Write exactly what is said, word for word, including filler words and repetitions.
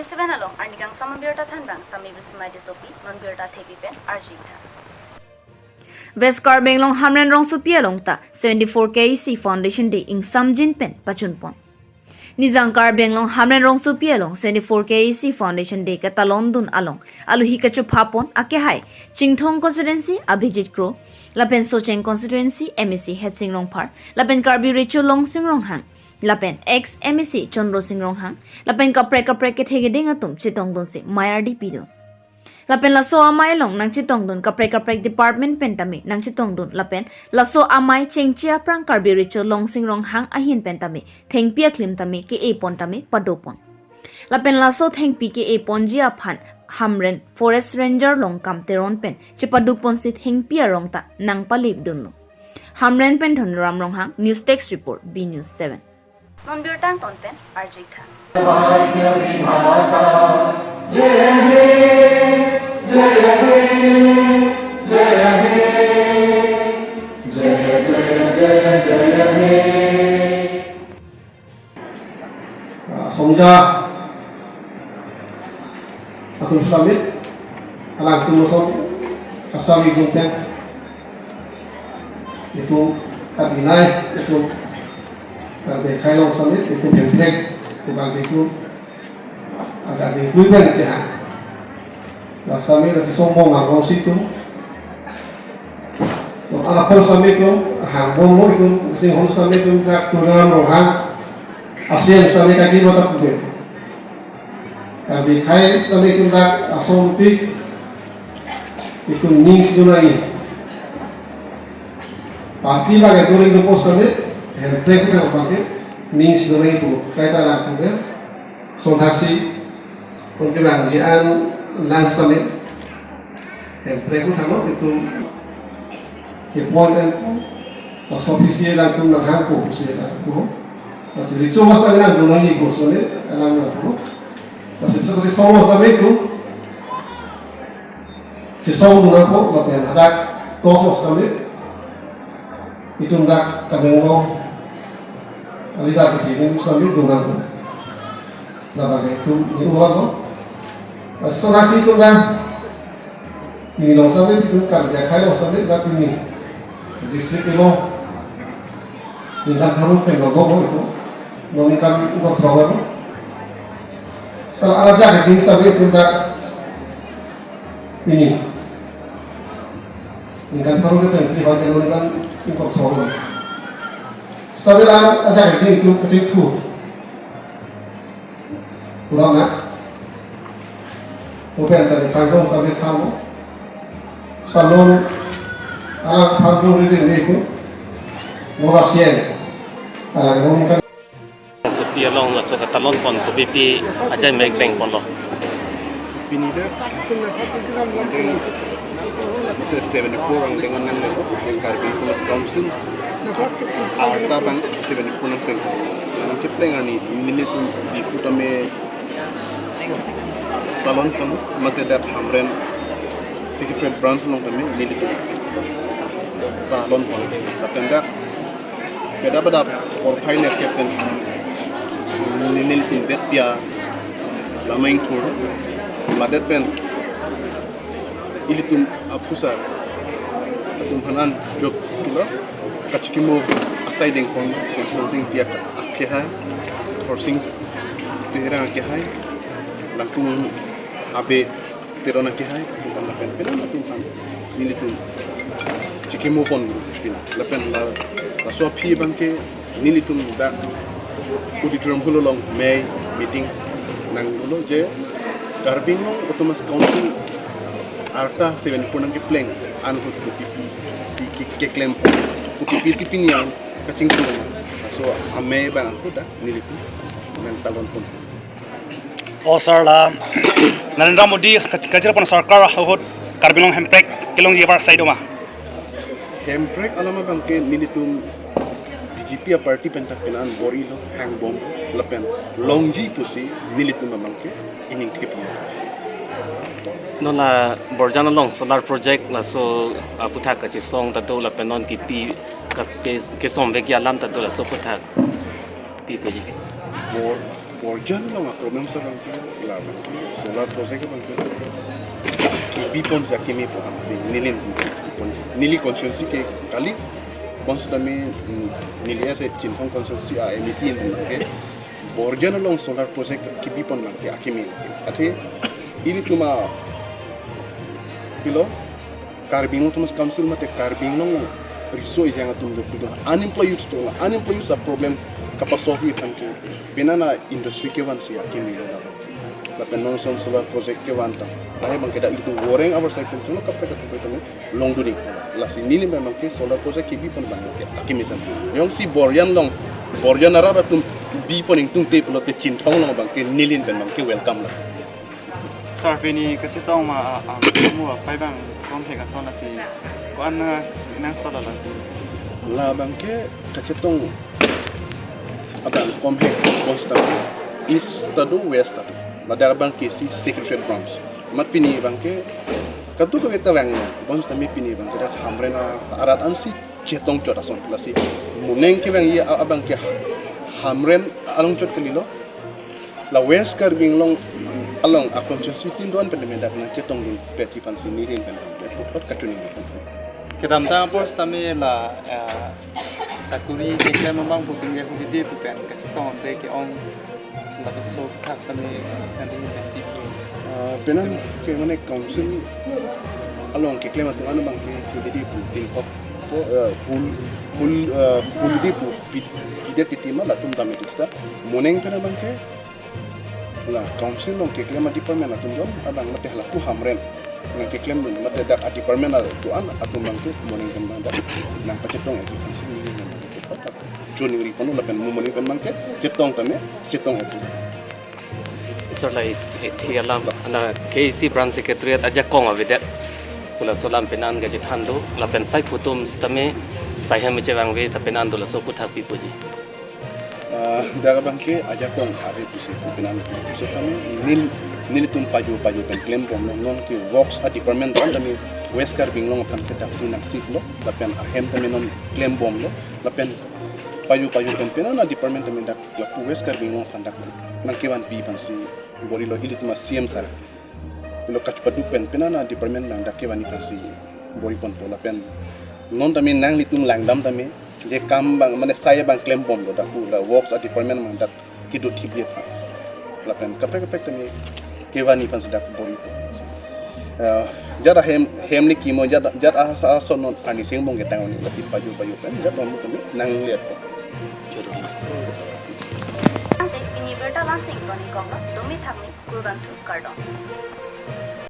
Seven along arnikangsam abirta thanbang Sami Bismai Tissopi, non birta thepi pen arjuitha. West Karbi Anglong Hamren rongsopi along ta seventy-four K A C Foundation Day ingsamjin pen pachunpon. Nijang Karbi Anglong Hamren rongsopi along seventy-four K A C Foundation Day katalondun along alohi kachophapon akehai Chinthong constituency Abhijit Kro, lapen Socheng constituency M A C Headsing Rongphar, lapen Karbi Recho Longsing Ronghang, lapen ex M A C Chandra Sing Ronghang, lapen kaprek kaprek kethegedeng atum chetongdunsi mei ardi pidun. Lapen laso amei along nangchetongdun kaprek kaprek department pen tame nangchetongdun, lapen laso amei chengche aphrang Karbi Recho Longsing Ronghang ahin pen tame thengpi aklim tame ke-epon tame padopon. Lapen laso thengpi ke-eponji aphan Hamren Forest Ranger Longkam Teron pen chepaduponsi thengpi arong ta nangpalipdunlo. Hamren pen Dhoniram Ronghang, News Desk Report, B News seven. Non birta angton pen arjuitha. Songja atum sitame, alangtum ason kapsami gunpeng itum kabinai itum kadekhai along sitame itum hemprek itum bangke itum agak diklui pen kehang. Last time na chisong bong abong si itum. To ala pon sitame itum hangbomlo itum, chinghon sitame itum dak Tuliram Ronghang, A C M sitame kaki mata pube. Kadekhai sitame itum dak asong pik itum ning sidun lagi. Party bangke during the post kami, hemprek kita bangke ning sidun lagi pu. Kaita lang pube. Song thaksi, kon kevangji an lang sitame. Hemprek uthanlo itum ke-point an pu, laso P C A alangtum nanghangpo, P C A alangtum. Lasi Recho mas alangtum nangji ko sone, alang nangpo. Lasi so, lasi song lo sitame itum. Chisongdun nangpo, lapen hadak toso sitame itum dak Karbi Anglong alida kethedun sitame dun nangpo. Labang itum ni ulang lo. Sonasi itum dak pini along sitame itum Karbi akhai along sitame dak pini district along ningkan pharo pen lo itum. Ningkan ingkoi throk lo. Sala arajak itum sitame itum dak pini ningkan pharo ke pen pini hoi ke ningkan ingkoi throk lo. Sitame la ajak itum itum kachingthu. Pulang na. Open tadi panggung sitame thanlo. Salon alang panggung reading ni itum. Mora sien. Alang ningkan Sopi along laso katalonpon kopi pi ajai mek bengponlo. Pini dak seventy-four ang dengan nang lepo Karbi Anglong Council. Arta bang seventy-four nangpleng. Nangkepleng arni nelitum di food ame talonpon mate dak Hamren Secretariat Branch along tame nelitum talonpon. Lapen dak beda beda porphai nerkep pen nelitum det pia lamang thur ladet pen ilitum aphusar atum aphan an jok pulo kachikimo asai dengpon Semson Sing Tiak akehai, Khorsing Terang akehai, Langkung Abe Teron akehai, atum aphan lapen pen atum aphan nelitum chikimopon pin lapen la laso aphi bangke nelitum dak auditorium hall along mei meeting nangdolo je Karbi Anglong Autonomous Council arta seventy-four nangkepleng an ahut kopi pi si ke keklem kopi pi si pini an kachingthur. So amei bang ahut dak nelitum nangtalonpon. O sir, la Narendra Modi kachirapon sorkar ahut Karbi Anglong hemprek kelongji abar sai doma? Hemprek alam abangke nelitum B J P aparty pen dak pini an bor-ilo hangbom lapen longji pusi nelitum abangke ining thip. Non la Borjan along solar project laso aputhak kachisong ta do lapen non kipi ka ke, kesong vekji alam ta do laso aputhak pi ko ji. Bor Borjan along a-problem sir abangke, la abangke solar project abangke kebipon si akeme pu abang si neli, neli constituency ke kali, bonsitame, mm, neli ase Chinthong constituency a-M A C in abangke Borjan along solar project kebipon abangke akeme. Athe ilitum a pilo Karbi Anglong Autonomous Council mate Karbi Anglong riso ejang atum do, do unemployed youth do, unemployed youth a-problem kapasolve aphan ke penang a-industry kevan si akeme lo. Lapen non ason solar project kevan ta, lahai abangke dak ilitum Woreng abar side pen sono kaprek kaprek pen longdun ik. Lasi neli abangke solar project kebipon abangke akeme sir. Jongsi Borjan along, Borjan arat atum bipon ingtungte pulote Chinthong along abangke neli pen abangke welcome lo. Sir, pini kachetong ma, a, a, mu apai abang komhek ason lasi, ko-an, a, nang sala lasi. La abangke kachetong abang komhek bonsitame East ta do, West ta do. Ladak abangke si Secretariat Grounds. Amat pini abangke kadokave ta vang, bonsitame pini abangke dak Hamren arat ansi chetong chot ason. Lasi moning kevangji a-, abangke Hamren along chot kalilo. La West Karbi Anglong along a-constituency tin do-an pen tame dak nangchetongdunpet ji aphan si neli pen putpot kachoningri pen. Kedamtang apor sitame la, eh, sakuri keklem abang pu pini ke hudi pu pen kachetong te ke-ong lapuson thak sitame nangdi pen pi pu. Ah, penang ke mane council along keklem atum an abangke hudi pu tin kok po, eh, hul, hul, eh, hudi pu pi-, pidet titi ma latum tame diksa. Moning pen abangke la council along keklem a-department atum do-an abang mate halapu Hamren nangkeklemdun mate dak a-department do-an atum abangke moning pen abang dak nangpachetong ik aphan si neli nangpachetong. Choningri ponlo lapen mo moning pen abangke chetong tame chetong ik. Sir, la isi ithi alam, ana K A C branch secretariat ajakong avedet pu laso alam penang kachethan do, lapen sai phutum sitame sai hem chevangve ta penang do, laso aphuthak pi puji. Ah, dak abangke ajakong ave pusi pu penang pu sitame nel-, nelitum paju paju pen klembomlo, non ke works a-department do-an tame West Karbi Anglong aphan ke daksi nangsiplo, lapen ahem tame non klembomlo, lapen paju paju pen penang a-department tame dak lapu West Karbi Anglong aphan dak nangkevanpi aphan si borilo ilitum a-C M sir. Ilo kachepadu pen penang a-department nang dak kevanji aphan si bori ponpo lapen non tame nanglitum langdam tame je kam abang mane sai abang klembomlo dak pu la works a-department abang dak kedo thip aphan. Lapen kaprek kaprek tame kevanji aphan si dak boripo. Eh, jat ahem, hem le kimo, jat, jat a, ason non arni seng bong ketang oni, lasi paju paju pen jat non tame nanglepo. Choro. Tangte pini birta lansing toni koklo, domi thakmi kurvangthu kardom.